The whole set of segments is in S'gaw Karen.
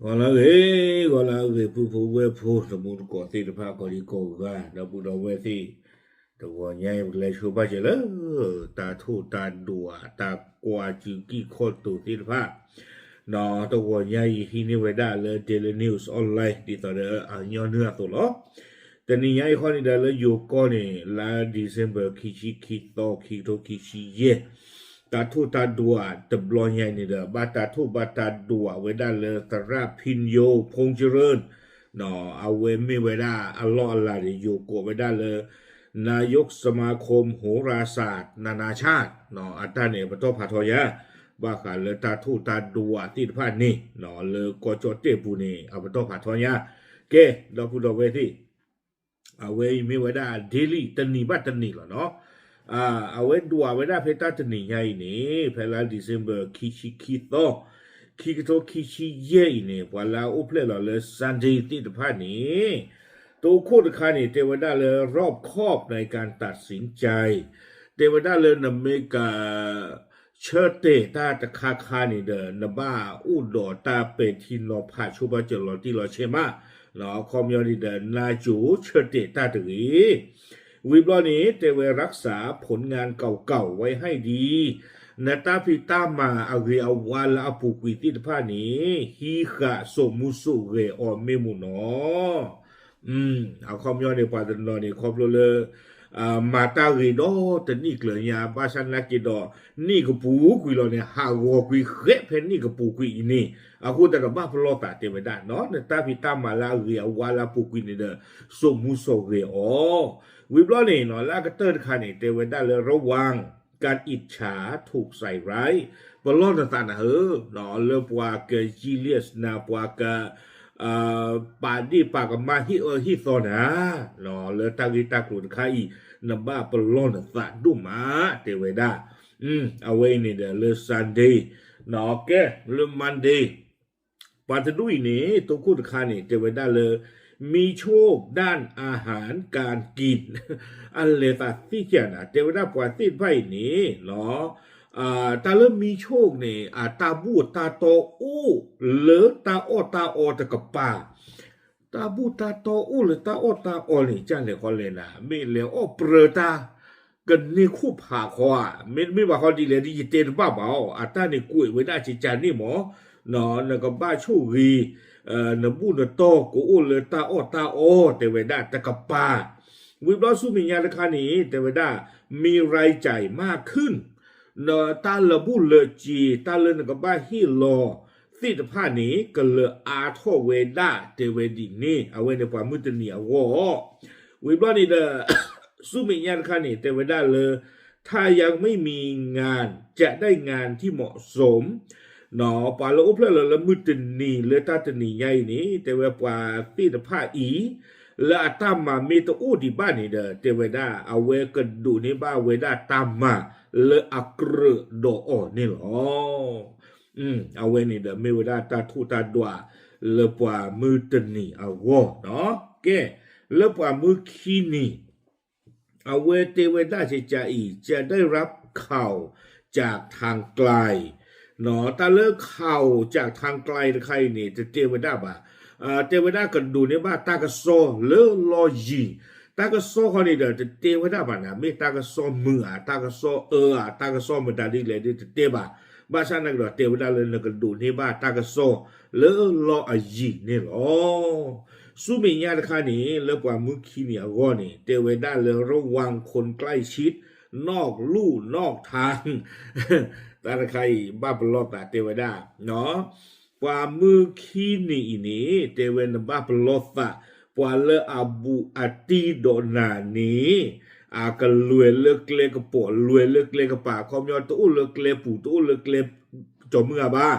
ဂီၤလၢအဂ့ၤ, ဂီၤလၢအဂ့ၤ ပုၢ်ဖိဝဲၢ်ဖိ တံၤသကိးသ့ၣ်တဖၣ် ကိးဒံကိးဂၤ ဒီပုၢ်ဒီဝဲၢ်သ့ၣ်, တဂီၤညါအံၤ ပကလဲၤဆိပာ်စၢၤလၢ တၢ်ထိၣ်တၢ်ဒွး တၢ်ကွၢ်စူၤကံၢ်ခီၣ်တိၤသ့ၣ်တဖၣ်, တဂီၤညါအံၤ ဟံးန့ၢ်ဝဲဒၣ်လၢ Daily News Online ဒ်သိးဒီးအညီနုၢ်အသိးလီၤ. တနံၤညါအံၤခီန့ၣ်ဒီး လၢယိၤကီၢ်န့ၣ် လါ December ခံဆံခံသီ ခံကထိခံဆံယဲၢ် တၢ်ထိၣ်တၢ်ဒွးတဘျီညါအံၤန့ၣ်ဒီး ဘၣ်တၢ်ထိၣ်ဘၣ်တၢ်ဒွးဝဲဒၣ်လၢသရၣ်ဖံယိ ဖူကရၢၢ်, အဝဲမ့ၢ်ဝဲဒၣ်အလီၢ်အလၤဒီး ယိၤကိးဝဲဒၣ်လၢ နာယုၢ်စမၤခိမ် ဟိရၤစၢၣ် နနၢ်ဆၣ် အတၢ်န့ၣ် အပတီၢ်ဖးထီညါ, ဘၣ်ဃးလၢတၢ်ထိၣ်တၢ်ဒွးသ့ၣ်တဖၣ်န့ၣ် လၢကီၢ်ကၠီၣ်တဲၣ်ပူၤန့ၣ် အပတီၢ်ဖးထီညါ, ကဲ ဒီပုၢ်ဒီဝဲၢ်သ့ၣ် အဝဲအံၤမ့ၢ်ဝဲဒၣ် daily တနံၤဘၣ်တနံၤလီၤနီၤ. အဝဲဒွးဝဲဒၣ်ဖဲတၢ်တနံၤညါအံၤန့ၣ် ဖဲလါ December ခံဆံခံသီ ခံကထိခံဆံယဲၢ်အံၤန့ၣ် ပှၤလၢအအိၣ်ဖျဲၣ်လီၤလၢ Sunday သ့ၣ်တဖၣ်န့ၣ် တိခိၣ်တခါန့ၣ် တဲဝဲဒၣ်လၢ รอบคอบในการตัดสินใจ တဲဝဲဒၣ်လၢနမ့ၢ်က ဆၢတဲာ်တၢ်တခါခါန့ၣ်ဒီး နဘၣ်အိၣ်ဒီးတၢ်ပဲာ်ထံနီၤဖးဆိပာ်စၢၤလီၤတံၢ်လီၤဆဲးမး, အခီပညီန့ၣ်ဒီး နၢ်စိၤဆၢတဲာ်တၢ်တဂ့ၤ. ဝံၤဘျီန့ၣ် တဲဝဲ รักษาผลงานเก่าๆไว้ให้ดี နတၢ်ဖံးတၢ်မၤအဂ့ၤအဝါလၢအပူၤကွံာ်သ့ၣ်တဖၣ်န့ၣ် ဟံးဃာ်စိာ်မူစိာ်ဂဲၤအီၤမ့ၢ်မ့ၢ်နီၤ. အခီပညီန့ၣ် ပှၤတနီၤန့ၣ် ခီဖျိလၢ မၤတၢ်ဂ့ၤဒီးတနံၣ်ကျၢၤညါ ဘၣ်ဆၣ်နာ်က့ဒီး နံၣ်ကပူၤကွံာ်လီၤန့ၣ် ဟးဂီၤကွံာ်ဃဲးဖဲနံၣ်ကပူၤကွံာ်အံၤန့ၣ် အဃိသတးဒီးဘၣ်ပလီၢ်သးတဲဝဲဒၣ်နီၤ နတၢ်ဖံးတၢ်မၤလၢအဂ့ၤအဝါလၢအပူၤကွံာ်န့ၣ်ဒီး စိာ်မူစိာ်ဂဲၤအီၤ. ဝံၤဘျီန့ၣ်နီၤ လၢအကတၢၢ်တခါန့ၣ် တဲဝဲဒၣ်လၢ ระวังการอิจฉาถูกใส่ร้าย ပလီၢ်နသးနၤဧၢ, လၢပှၤက jealous နၤ ပှၤက ပာ်ဒ့ၣ်ပာ်ကမၣ်ဟ့ၣ်အၢဟ့ၣ်သီနၤ, လၢတၢ်ဂ့ၢ်တၢ်ကျိၤတခါအံၤ နဘၣ်ပလီၢ်နသးဒိၣ်မး တဲဝဲဒၣ်. အဝဲအံၤန့ၣ်ဒီးလၢ Sunday, ကဲ လၢ Monday ပှၤတဒူၣ်အံၤန့ၣ် တိခိၣ်တခါန့ၣ် တဲဝဲဒၣ်လၢ มีโชคด้านอาหารการกิน အလဲၤသးသ့ၣ်ကၢ်နၤ တဲဝဲဒၣ်ပှၤသ့ၣ်တဖၣ်အံၤန့ၣ် တၢ်လၢ มีโชค န့ၣ် အတၢ်ဘူၣ်တၢ်တီအိၣ်လၢတၢ်အီၣ်တၢ်အီတကပၤ, တၢ်ဘူၣ်တၢ်တီအိၣ်လၢတၢ်အီၣ်တၢ်အီန့ၣ် ကၢ်လဲၤဃီလဲၣ်နၤ မ့ၢ်လဲၤအီၣ်ပြၢတၢ် ကန့ၢ်ခိၣ်ဖးဃီဧါ, မ့တမ့ၢ်ဘၣ်ဃီဒ်လဲၣ်ဒ်ယတဲတဘၣ်ဘၣ်အီၤ, အတၢ်န့ၣ်ကွဲးဝဲဒၣ်ကကန့ၣ်မး, နကဘၣ်ဆိၣ်ဂ့ၤ နဘူၣ်နတီၢ်ကအိၣ်လၢတၢ်အီၣ်တၢ်အီ တဲဝဲဒၣ်တကပၤ, ဝံၤဘျီဆူမဲာ်ညါတခါန့ၣ် တဲဝဲဒၣ် มีรายจ่ายมากขึ้น တၢ်လၢာ်ဘူၣ်လၢာ်စ့ၤ တၢ်လၢနကဘၣ်ဟ့ၣ်လီၤသ့ၣ်တဖၣ်န့ၣ် ကလၢာ်အါထီၣ်ဝဲဒၣ် တဲဝဲဒ်န့ၣ် အဝဲန့ၣ်ပှၤမုၢ်တနံၤအဂီၢ်, ဝံၤဘျီန့ၣ်ဒီး ဆူမဲာ်ညါတခါန့ၣ် တဲဝဲဒၣ်လၢ ถ้ายังไม่มีงานจะได้งานที่เหมาะสม ပှၤလၢအိၣ်ဖျဲၣ်လီၤလၢမုၢ်တနံၤလၢတၢ်တနံၤညါအံၤန့ၣ် တဲဝဲပှၤသ့ၣ်တဖၣ်အံၤ လၢအတၢ်မၤမ့ၢ်တအိၣ်ဒံးဘၣ်န့ၣ်ဒီး တဲဝဲဒၣ် အဝဲကဒိးန့ၢ်ဘၣ်ဝဲဒၣ်တၢ်မၤလၢအကြၢးဒီးအီၤန့ၣ်လီၤ. အဝဲန့ၣ်ဒီးမ့ၢ်ဝဲဒၣ်တၢ်ထိၣ်တၢ်ဒွး လၢပှၤမုၢ်တနံၤအဂီၢ်, ကဲ လၢပှၤမုၢ်ခံနံၤ အဝဲတဲဝဲဒၣ်ကကအံၤ จะได้รับข่าวจากทางไกล တၢ်လၢ ข่าวจากทางไกล တခါအံၤန့ၣ် တတဲဝဲဒၣ်ဘၣ်, တဲဝဲဒၣ်ကဒိးန့ၢ်ဘၣ်တၢ်ကစီၣ်လၢလီၢ်ယံၤ, တၢ်ကစီၣ်ဃီန့ၣ်ဒီး တတဲဝဲဒၣ်ဘၣ်နၤ မ့ၢ်တၢ်ကစီၣ်မုာ်ဧါ တၢ်ကစီၣ်အၢဧါ တၢ်ကစီၣ်မတၤဒ်လဲၣ်ဒီးတတဲဘၣ်, ဘၣ်ဆၣ်နာ်က့ဒီးတဲဝဲဒၣ်လၢနကဒိးန့ၢ်ဘၣ်တၢ်ကစီၣ် လၢလီၢ်အယံၤန့ၣ်လီၤ. ဆူမဲာ်ညါတခါန့ၣ် လၢပှၤမုၢ်ခံနံၤအဂီၢ်န့ၣ် တဲဝဲဒၣ်လၢ ระวังคนใกล้ชิดนอกลู่นอกทาง တၢ်တခါအံၤ ဘၣ်ပလီၢ်သးတဲဝဲဒၣ် ပှၤမုၢ်ခံနံၤအံၤန့ၣ် တဲဝဲနဘၣ်ပလီၢ်သး ပှၤလၢအဘူးအတံၢ်ဒီးနၤန့ၣ် အကလွဲၤလၢကျဲကပိာ် လွဲၤလၢကျဲကပၤ အခီပညီတအိၣ်လၢကျဲပူၤ တအိၣ်လၢကျဲ ကၠီၤမုၢ်ဂၤဘၣ်,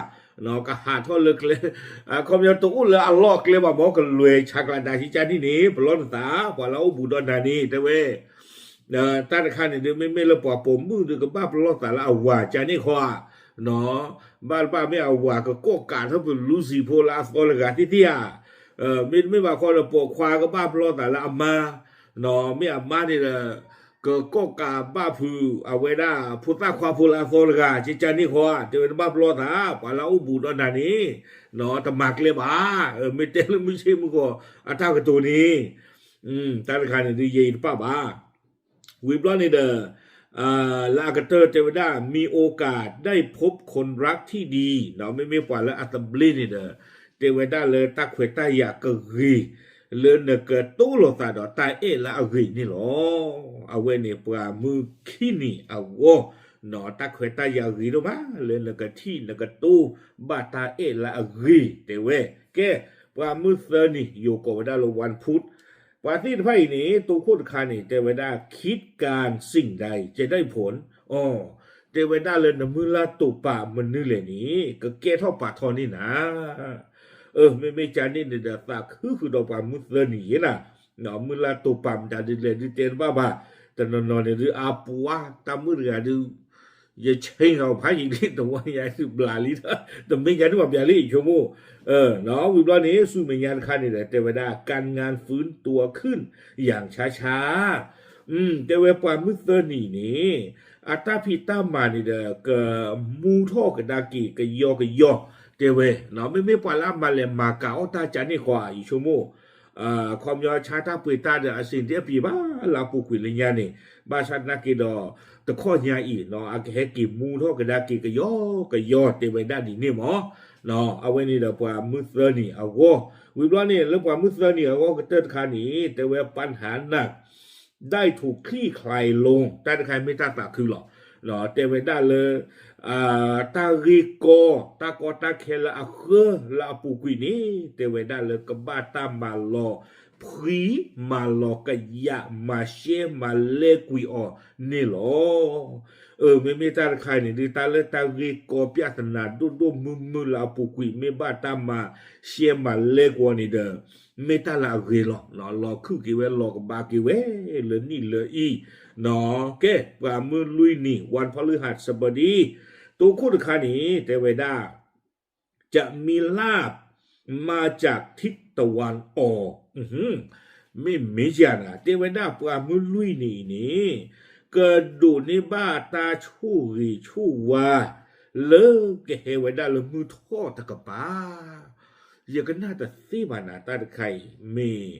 ကဟးထီၣ်လၢကျဲ အခီပညီတအိၣ်လၢအလီၢ်အကျဲဘၣ်မ့ၢ် ကလွဲၤဆးကျးနၤဆံကၢ်န့ၣ်န့ၣ် ပလီၢ်နသး ပှၤလၢအအိၣ်ဘူးဒီးနၤန့ၣ် တဲဝဲ တၢ်တခါန့ၣ်ဒီး မ့မ့ၢ်လၢပှၤပိာ်မုၣ်ဒီးကဘၣ်ပလီၢ်သးလၢအဝၤကန့ၣ်ဃီဧါ, ဘၣ်တဘၣ်မ့ၢ်အဝၤကကိးကးထီၣ်ပလူစံးဖိလၢအသီတဂၤသ့ၣ်သ့ၣ်ဧါ, မ့တမ့ၢ်ဘၣ်ဃီဒီးပိာ်ခွါကဘၣ်ပလီၢ်သးလၢအမါ, မ့ၢ်အမါန့ၣ်ဒီး ကကိးကးဘၣ်ဖုး အဝဲဒၣ် ဖိသၣ်ခွါဖိလၢအသီတဂၤ ကကန့ၣ်ဃီဧါ, တဲဝဲတဘၣ်ပလီၢ်သး ပှၤလၢအအိၣ်ဘူးဒီးနၤန့ၣ် တမၤကျဲဘၣ်, မ့ၢ်တဲလၢမုၢ်ဆ့ၣ်မုၢ်ဂီၤအတၢ်ကတိၤန့ၣ် တၢ်တခါန့ၣ်ဒုးယဲအံၤတပၣ်ဘၣ်. ဝံၤဘျီန့ၣ်ဒီး လၢအကတၢၢ်တဲဝဲဒၣ် มีโอกาสได้พบคนรักที่ดี မ့မ့ၢ်ပှၤလၢအသဘျ့န့ၣ်ဒီး တဲဝဲဒၣ်လၢတၢ်ခွဲးတၢ်ယာ်ကဂ့ၤ လၢနကတိလိာ်သးဒီးတၢ်အဲၣ်လၢအဂ့ၤန့ၣ်လီၤ. အဝဲန့ၣ်ပှၤမုၢ်ခံနံၤအဂီၢ် တၢ်ခွဲးတၢ်ယာ်ဂ့ၤဒိၣ်မး လၢနကထံၣ်နကတိဘၣ်တၢ်အဲၣ်လၢအဂ့ၤ တဲဝဲ. ကဲ ပှၤမုၢ်သၢနံၤ ယိၤကိးဝဲဒၣ်လၢ วันพุธ ပှၤသ့ၣ်တဖၣ်အံၤန့ၣ် တိခိၣ်တခါန့ၣ် တဲဝဲဒၣ် คิดการสิ่งใดจะได้ผล အီၤ တဲဝဲဒၣ်လၢနမုၢ်လၢ်တိာ်ပာ်မနုၤလဲၣ်န့ၣ် ကကဲထီၣ်ပာ်ထီၣ်န့ၢ်နၤ မ့မ့ၢ်ကန့ၣ်န့ၣ်ဒီး သးခုဃုာ်ဒီးပှၤမုၢ်သၢနံၤယဲနၤ, မုၢ်လၢ်တိာ်ပာ်မတၤဒ်လဲၣ်ဒုးတဲတဘၣ်ဘၣ်, တနီၤနီၤန့ၣ်ဒုး အပှၤတၢ်မုၣ်တဂၤဒုး ယဆ့ၣ်နီၤဖးယံာ်လံ တဝီညါဒုးဘျးလံ, တမ့ၢ်ညါဒုးပှၤဘျးလံ ယဆိကမိၣ်, ဝံၤဘျီန့ၣ် ဆူမဲာ်ညါတခါန့ၣ်ဒီး တဲဝဲဒၣ် การงานฟื้นตัวขึ้นอย่างช้าๆ တဲဝဲပှၤမုၢ်သၢနံၤန့ၣ် အတၢ်ဖံးတၢ်မၤန့ၣ်ဒီး ကမူထီၣ်ကဒါက့ၤကယီကယီ တဲဝဲ, မ့မ့ၢ်ပှၤလၢအမၤလဲၤမၤကၤအီၣ်တၢ်ကန့ၣ်ဃီဧါ ယဆိကမိၣ်, ခီပညီဆါတၢ်ပှ့ၤတၢ်ဒီး အဆင်တအပျ့ၤဘၣ် လၢအပူၤကွံာ်လၢညါန့ၣ်, ဘၣ်ဆၣ်သနာ်က့ဒီး တခီညါအံၤ အကဟဲက့ၤမူထီၣ်ကဒါက့ၤကယီကယီ တဲဝဲဒၣ်ဒ်န့ၣ်မး, အဝဲန့ၣ်ဒီးပှၤမုၢ်သၢနံၤအဂီၢ်, ဝံၤဘျီန့ၣ် လၢပှၤမုၢ်သၢနံၤအဂီၢ်ကတၢၢ်တခါန့ၣ် တဲဝဲ ปัญหาหนัก ได้ถูกคลี่คลายลง တၢ်တခါမ့ၢ်တၢ်သးခုလီၤ, တဲဝဲဒၣ်လၢ တၢ်ဂ့ၢ်ကီ တၢ်ကီတၢ်ခဲလၢအဃၢလၢအပူၤကွံာ်န့ၣ် တဲဝဲဒၣ်လၢကဘၣ်တၢ်မၤလီၤဖှံ မၤလီၤကယာ် မၤရှဲမၤလဲကွံာ်အီၤန့ၣ်လီၤ. မ့မ့ၢ်တၢ်တခါန့ၣ်ဒုး တၢ်လၢတၢ်ဂ့ၢ်ကီ ပြဿနာ ဒိၣ်ဒိၣ်မုၢ်မုၢ်လၢအပူၤကွံာ် မ့ၢ်ဘၣ်တၢ်မၤရှဲမၤလဲကွံာ်အီၤန့ၣ်ဒီး မ့ၢ်တၢ်လၢအဂ့ၤလီၤ, လီၤခုၣ်က့ၤဝဲ လီၤကဘၣ်က့ၤဝဲ လၢနံၣ်လၢအံၤ, ကဲ ပှၤမုၢ်လွံၢ်နံၤ วันพฤหัสบดี တိခိၣ်တခါန့ၣ် တဲဝဲဒၣ် จะมีลาภมาจากทิศตะวันออก မ့ၢ်မ့ၢ်ယၤနၤ တဲဝဲဒၣ်ပှၤမုၢ်လွံၢ်နံၤအံၤန့ၣ် ကဒိးန့ၢ်ဘၣ်တၢ်ဆိၣ်ဂ့ၤဆိၣ်ဝါ လၢကဟဲဝဲဒၣ်လၢမုၢ်ထီၣ်တကပၤ ယကနၣ်တသ့ဘၣ်နၤ တၢ်တခါအံၤ မ့ၢ်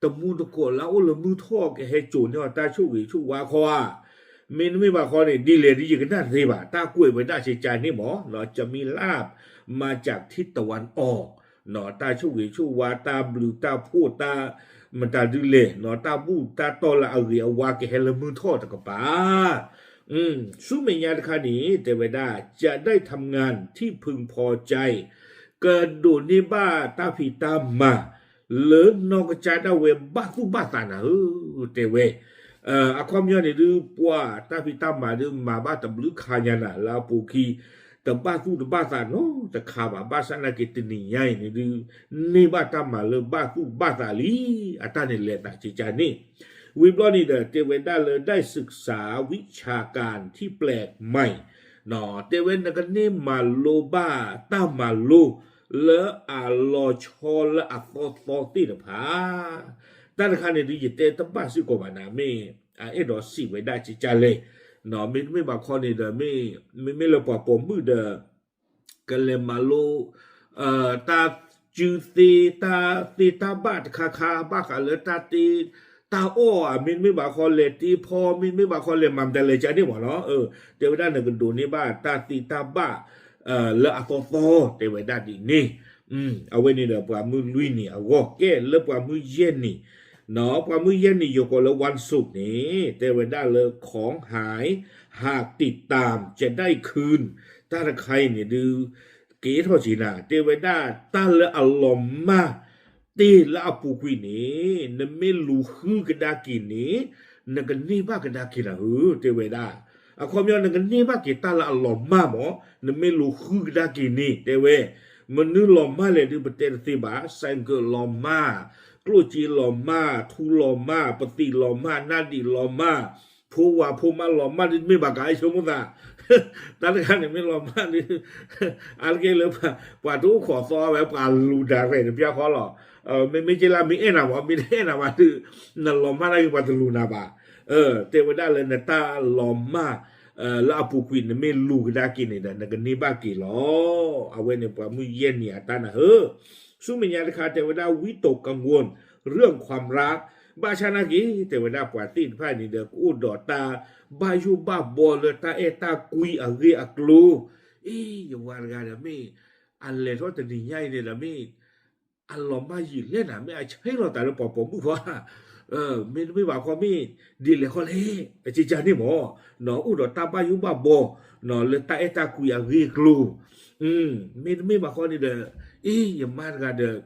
တမူတကိးလၢအအိၣ်လၢမုၢ်ထီၣ်ကဟဲစိာ်န့ၢ်အီၤတၢ်ဆိၣ်ဂ့ၤဆိၣ်ဝါခီဧါ, မ့တမ့ၢ်ဘၣ်ခီန့ၣ် ဒ်လဲၣ်ဒ်ယကနၣ်တသ့ဘၣ် တၢ်ကွဲးဝဲဒၣ်စ့ၢ်ကီးန့ၣ်မး จะมีลาภมาจากทิศตะวันออก တၢ်ဆိၣ်ဂ့ၤဆိၣ်ဝါ တၢ်ဘျုးတၢ်ဖှိၣ် တၢ်မတၤဒုးလဲၣ် တၢ်ဘူၣ်တၢ်တီၢ်လၢအဂ့ၤအဝါကဟဲလၢမုၢ်ထီၣ်တကပၤ ဆူမဲာ်ညါတခါန့ၣ် တဲဝဲဒၣ် จะได้ทำงานที่พึงพอใจ ကဒိးန့ၢ်ဘၣ်တၢ်ဖံးတၢ်မၤ လၢနီၢ်ကစၢ်ဒၣ်ဝဲဘၣ်သူၣ်ဘၣ်သးနၤဧၢ, တဲဝဲ, အခီပညီန့ၣ်ဒုး ပှၤတၢ်ဖံးတၢ်မၤဒုး မၤဘၣ်တဘျုးခါညါနၤ လၢအပူၤခံ တဘၣ်သူၣ်တဘၣ်သးနီတခါဘၣ်, ဘၣ်ဆၣ်သနာ်က့တနံၤညါအံၤန့ၣ်ဒုး န့ၢ်ဘၣ်တၢ်မၤလၢဘၣ်သူၣ်ဘၣ်သးလံ, အတၢ်န့ၣ်လဲၤသးကကန့ၣ်, ဝံၤဘျီန့ၣ်ဒီး တဲဝဲဒၣ်လၢ ได้ศึกษาวิชาการที่แปลกใหม่ တဲဝဲနကန့ၢ်မၤလိဘၣ်တၢ်မၤလိ လၢအလီၤဆီလၢအသီသီသ့ၣ်တဖၣ်, တၢ်တခါန့ၣ်ဒုး ယတဲတဘၣ်စ့ၢ်ကီးဘၣ်နၤ မ့ၢ်အအဲၣ်ဒိးစံးဝဲဒၣ်ကကလဲၣ်, မ့တမ့ၢ်ဘၣ်ခီန့ၣ်ဒီး မ့မ့ၢ်လၢပှၤပိာ်မုၣ်ဒီး ကလဲၤမၤလိ တၢ်စုသ့ တၢ်သ့တၢ်ဘၣ်တခါခါ ဘၣ်ဃးလၢတၢ်တ့တၢ်အီၣ်ဧါ, မ့တမ့ၢ်ဘၣ်ခီလဲၤတ့ဖီ မ့တမ့ၢ်ဘၣ်ခီလဲၤမၤမတၤလဲၤကန့ၣ်မးနီၤ, တဲဝဲဒၣ်နကဒိးန့ၢ်ဘၣ်တၢ်သ့တၢ်ဘၣ် လၢအသီသီ တဲဝဲဒၣ်ဒ်န့ၣ်, အဝဲန့ၣ်ဒီးပှၤမုၢ်လွံၢ်နံၤအဂီၢ်, ကဲလၢပှၤမုၢ်ယဲၢ်နံၤ, ပှၤမုၢ်ယဲၢ်နံၤ ယိၤကိးလၢ วันศุกร์ န့ၣ် တဲဝဲဒၣ်လၢ ของหายหากติดตามจะได้คืน တၢ်တခါအံၤန့ၣ်ဒုး ကဲထီၣ်က့ၤနၤ, တဲဝဲဒၣ်တၢ်လၢအလီၤမၢ်တ့ၢ်လၢအပူၤကွံာ်န့ၣ် နမ့ၢ်လူၤဃုကဒါက့ၤန့ၣ် နကန့ၢ်ဘၣ်ကဒါက့ၤနၤဧၢ, တဲဝဲဒၣ်, အခီပညီနကန့ၢ်ဘၣ်က့ၤတၢ်လၢအလီၤမၢ်မး, နမ့ၢ်လူၤဃုကဒါက့ၤန့ၣ် တဲဝဲ, မနုၤလီၤမၢ်လဲၣ်ဒုး ပတဲတသ့ဘၣ်, ဆိုင်ကယ်လီၤမၢ်, ကျိၣ်စ့လီၤမၢ်, ထူလီၤမၢ်, ပသံးလီၤမၢ်, နၢ်ဒံးလီၤမၢ်, ဖိဝၤဖိမါလီၤမၢ်ဒုး တမ့ၢ်ဘၣ်ကး ယဆိကမိၣ်သး, တၢ်တခါန့ၣ်မ့ၢ်လီၤမၢ်ဒုး အါတက့ၢ်လၢ ပှၤတအိၣ်ခိးသီဝဲ ပှၤလူၤဒၣ်ရဲၣ်တပျၢ်ဃီလီၤ, မ့မ့ၢ်က့လၢမ့ၢ်အဲၣ်နၤမး မ့ၢ်တအဲၣ်နၤဘၣ်ဒုး နလီၤမၢ်နာ်က့ ပှၤတလူၤနၤဘၣ်, တဲဝဲဒၣ်လၢနတၢ်လီၤမၢ် လၢအပူၤကွံာ်နမ့ၢ်လူၤကဒါက့ၤန့ၣ်ဒီး နကန့ၢ်ဘၣ်က့ၤလီၤ. အဝဲန့ၣ်ပှၤမုၣ်ယဲၢ်နံၤအတၢ်နၢ်ဟၢ, ဆူမဲာ်ညါတခါ တဲဝဲဒၣ် ဝံတိာ်ကငိၢ် ရၢၢ်ခွါရၣ် ဘၣ်ဆၣ်နာ်က့ တဲဝဲဒၣ်ပှၤသ့ၣ်တဖၣ်န့ၣ်ဒီး ကအိၣ်ဒီးတၢ်ဘၣ်ယိၣ်ဘၣ်ဘီလၢတၢ်အဲၣ်တၢ်ကွံအဂ့ၢ်အကျိၤ, အ့ ယဝၤတဂၤဒီးမ့ၢ် အလဲၤထီၣ်တနံၤညါအံၤန့ၣ်ဒီးမ့ၢ် အလီၤမၢ်ယံာ်လဲၣ်နၤ မ့ၢ်အဆဲးလီၤသးလၢပှၤပိာ်မုၣ်ဖီဧါ, မ့တမ့ၢ်ဘၣ်ခီမ့ၢ်ဒ်လဲၣ်ခီလဲၣ်, အကကန့ၣ်မ့ၢ် အိၣ်ဒီးတၢ်ဘၣ်ယိၣ်ဘၣ်ဘီ လၢတၢ်အဲၣ်တၢ်ကွံအဂ့ၢ်အကျိၤ, မ့တမ့ၢ်ဘၣ်ခီန့ၣ်ဒီး အ့ ယမါတဂၤဒီး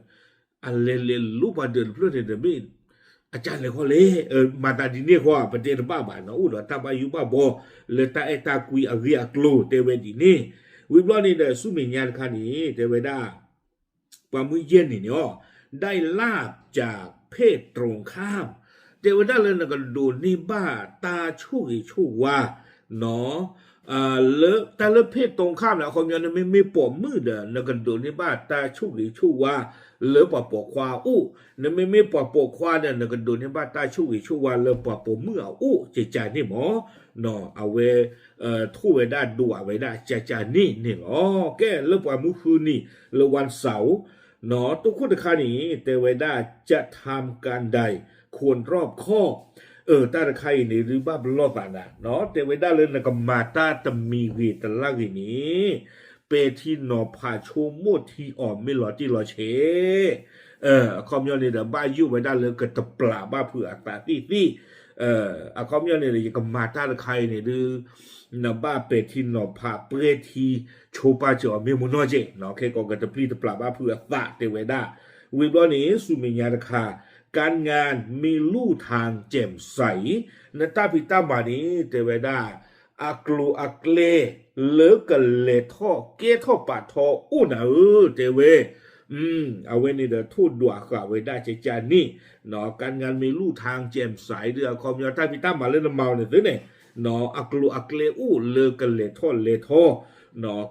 အလဲၤလဲၤလိပှၤဒၢးတဖျၢၣ်န့ၣ်ဒီးမ့ၢ် အကလဲၣ်ခီလဲၣ်, မၤသးဒ်န့ၣ်ဃီ ပတဲတဘၣ်ဘၣ်နီၤ, အိၣ်ဒီးတၢ်ဘၣ်ယိၣ်ဘၣ်ဘီ လၢတၢ်အဲၣ်တၢ်ကွံအဂ့ၢ်အကျိၤ တဲဝဲဒ်န့ၣ်, ဝံၤဘျီန့ၣ်ဒီး ဆူမဲာ်ညါတခါန့ၣ် တဲဝဲဒၣ် ပှၤမုၣ်ယဲၢ်နံၤန့ၣ်အီၤ ဒၣ်လၢကၠးဖဲၣ်တြိၤခၣ်, တဲဝဲဒၣ်လၢနကဒိးန့ၢ်ဘၣ်တၢ်ဆိၣ်ဂ့ၤဆိၣ်ဝါ လၢတၢ်လၢဖဲၣ်တြိၤခၣ်န့ၣ် အခီပညီနမ့မ့ၢ်ပိာ်မုၣ်ဒီး နကဒိးန့ၢ်ဘၣ်တၢ်ဆိၣ်ဂ့ၤဆိၣ်ဝါ လၢပှၤပိာ်ခွါအအိၣ်, နမ့မ့ၢ်ပှၤပိာ်ခွါဒီး နကဒိးန့ၢ်ဘၣ်တၢ်ဆိၣ်ဂ့ၤဆိၣ်ဝါလၢပှၤပိာ်မုၣ်အအိၣ် ကကန့ၣ်မ့ၢ် အဝဲ ထိၣ်ဝဲဒၣ်ဒိးဝဲဒၣ်ကကန့ၣ်န့ၣ်လီၤ. ကဲ လၢပှၤမုၢ်ဃုနံၤ လၢ วันเสาร์ နီၤ တိခိၣ်တခါန့ၣ် တဲဝဲဒၣ် จะทำการใดควรรอบคอบ တၢ်တခါအံၤန့ၣ် ဒုးဘၣ်ပလီၢ်သးနၤနီၤ, တဲဝဲဒၣ်လၢနကမၤတၢ်တမံၤဂ့ၤတလၢ်ဂ့ၤန့ၣ် ပဲာ်ထံနီၤဖးဆိကမိၣ်ထံအီၤမ့ၢ်လီၤတံၢ်လီၤဆဲး အခီပညီန့ၣ်ဒီး ဘၣ်ယိၣ်ဝဲဒၣ်လၢကတပျးဘၣ်ဖုးအသးသ့ၣ်သ့ၣ်, အခီပညီန့ၣ်ဒီး ယကမၤတၢ်တခါအံၤန့ၣ်ဒုး နဘၣ်ပဲာ်ထံနီၤဖးပှဲၤထံ ဆိပာ်စၢၤအီၤမ့ၢ်မနီၢ်ကဲး, ခဲကိးကတပျံၤတပျးဘၣ်ဖုးအသးတဲဝဲဒၣ်, ဝံၤဘျီန့ၣ် ဆူမဲာ်ညါတခါ การงานมีลู่ทางแจ่มใส နတၢ်ဖံးတၢ်မၤန့ၣ် တဲဝဲဒၣ် အကျိၤအကျဲ လၢကလဲၤထီၣ်ကဲထီၣ်ပာ်ထီအိၣ်နၤဧၢ တဲဝဲ အဝဲန့ၣ်ဒီးထိၣ်ဒွးဃာ်ဝဲဒၣ်ကကန့ၣ်, การงานมีลู่ทางแจ่มใส ဒီးအခီပညီတၢ်ဖံးတၢ်မၤလၢနမၤအီၤန့ၣ်သုန့ၣ် အကျိၤအကျဲအိၣ်လၢကလဲၤထီၣ်လဲၤထီ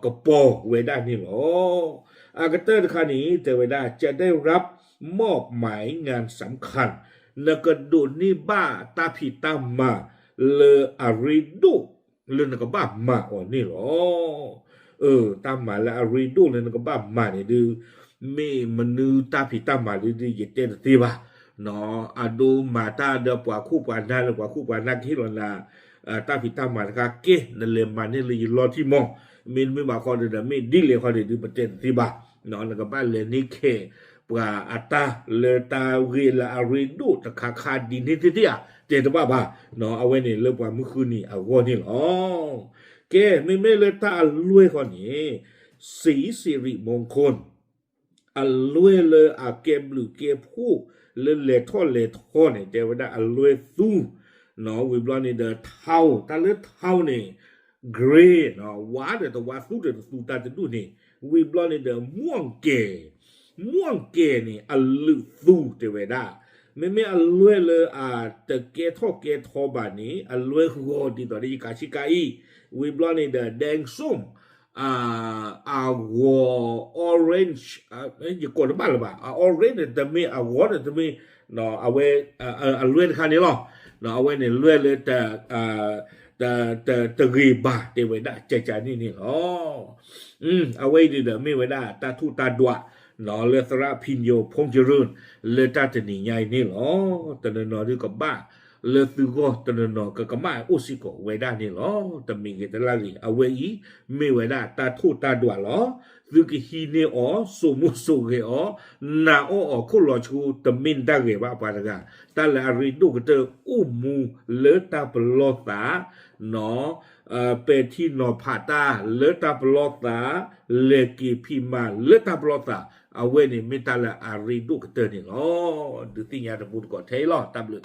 ကပီၤဝဲဒၣ်န့ၣ်လီၤ. အကတၢၢ်တခါန့ၣ် တဲဝဲဒၣ် จะได้รับมอบหมายงานสำคัญ နကဒိးန့ၢ်ဘၣ်တၢ်ဖံးတၢ်မၤလၢအရ့ဒိၣ် လၢနကဘၣ်မၤအီၤန့ၣ်လီၤ. တၢ်မၤလၢအရ့ဒိၣ်လၢနကဘၣ်မၤန့ၣ်ဒုး မ့ၢ်မနုၤတၢ်ဖံးတၢ်မၤဒုး ယတဲတသ့ဘၣ်. အဒိမၤတၢ်ဒီးပှၤခိၣ်ပှၤနၢ်လၢပှၤခိၣ်ပှၤနၢ်ကဟ့ၣ်လီၤနၤ တၢ်ဖံးတၢ်မၤတခါကဲ နလဲၤမၤန့ၢ်လၢယလီထံမီၢ်, မ့တမ့ၢ်ဘၣ်ဃီဒီး မ့ၢ်ဒ်လဲၣ်ဃီန့ၣ်ဒုး ပတဲတသ့ဘၣ်. နကဘၣ်လဲၤန့ၢ်ခဲးပှၤအတၢ်လၢတၢ်ဂ့ၢ်လၢအရ့ဒိၣ်တခါခါဒ်န့ၣ်သ့ၣ်သ့ၣ်ဧါ တဲတဘၣ်ဘၣ်. အဝဲန့ၣ်လၢပှၤမုၢ်ဃုနံၤအဂီၢ်န့ၣ်လီၤ. ကဲ မ့မ့ၢ်လၢတၢ်အလွဲၢ်ဃီန့ၣ် ศรีสิริมงคล အလွဲၢ်လၢအကဲဘျုးကဲဖှိၣ်လၢလဲၤထီၣ်လဲၤထီန့ၣ် တဲဝဲဒၣ်အလွဲၢ်သူ, ဝံၤဘျီန့ၣ်ဒီး เทา တၢ်လၢ เทา န့ၣ် gray ဝါဒီးတဝါသူဒီးတသူတၢ်တဒူၣ်န့ၣ်, ဝံၤဘျီန့ၣ်ဒီး ม่วงแก่ ม่วงแก่ န့ၣ် အလုးသူတဲဝဲဒၣ်, မ့မ့ၢ်အလွဲၢ်လၢအတကဲထီၣ်ကဲထီဘၣ်န့ၣ် အလွဲၢ်ဂီၤဒ်သိးဒီးယကးဆံကါအံၤ, ဝံၤဘျီန့ၣ်ဒီး แดงส้ม အဂီၤ orange ယကိးတဘၣ်လၢၤဘၣ်, အ orange န့ၣ်တမ့ၢ် အဂီၤန့ၣ်တမ့ၢ်, အဝဲ အလွဲၢ်တခါန့ၣ်လီၤ. အဝဲန့ၣ်လွဲၢ်လၢ တဂ့ၤဘၣ်တဲဝဲဒၣ်ကကန့ၣ်န့ၣ်လီၤ. အဝဲအံၤဒုးဒီးမ့ၢ်ဝဲဒၣ်တၢ်ထိၣ်တၢ်ဒွး လၢသရၣ်ဖံညိၣ်ဖိကရၢၢ် လၢတၢ်တနံၤညါအံၤန့ၣ်လီၤ. တနီၤနီၤဒုးကဘၣ်လၢသုဂီၢ် တနီၤနီၤကကမၣ်အိၣ်စ့ၢ်ကီးဝဲဒၣ်န့ၣ်လီၤ. တမံၤဂ့ၤတလၢ်ဂ့ၤ အဝဲအံၤ မ့ၢ်ဝဲဒၣ်တၢ်ထိၣ်တၢ်ဒွးလီၤ. သုကဟံးန့ၢ်အီၤ စိာ်မူစိာ်ဂဲၤအီၤ နာ်အီၣ်အီၤခိၣ်လီၤဆှိ တမ့ၢ်တၢ်ဂဲၤဘၣ်ပှၤတဂၤ, တၢ်လၢအရ့ဒိၣ်ကတၢၢ်အိၣ်မူလၢတၢ်ပလီၢ်သး ပဲာ်ထံနီၤဖးတၢ်လၢတၢ်ပလီၢ်သး, လဲၤက့ၤဖံးမၤလၢတၢ်ပလီၢ်သး, အဝဲန့ၣ်မ့ၢ်တၢ်လၢအရ့ဒိၣ်ကတၢၢ်န့ၣ်လီၤ. ဒုးသ့ၣ်ညါတပူၤတကိးထဲအံၤလီၤ. တၢ်ဘျုး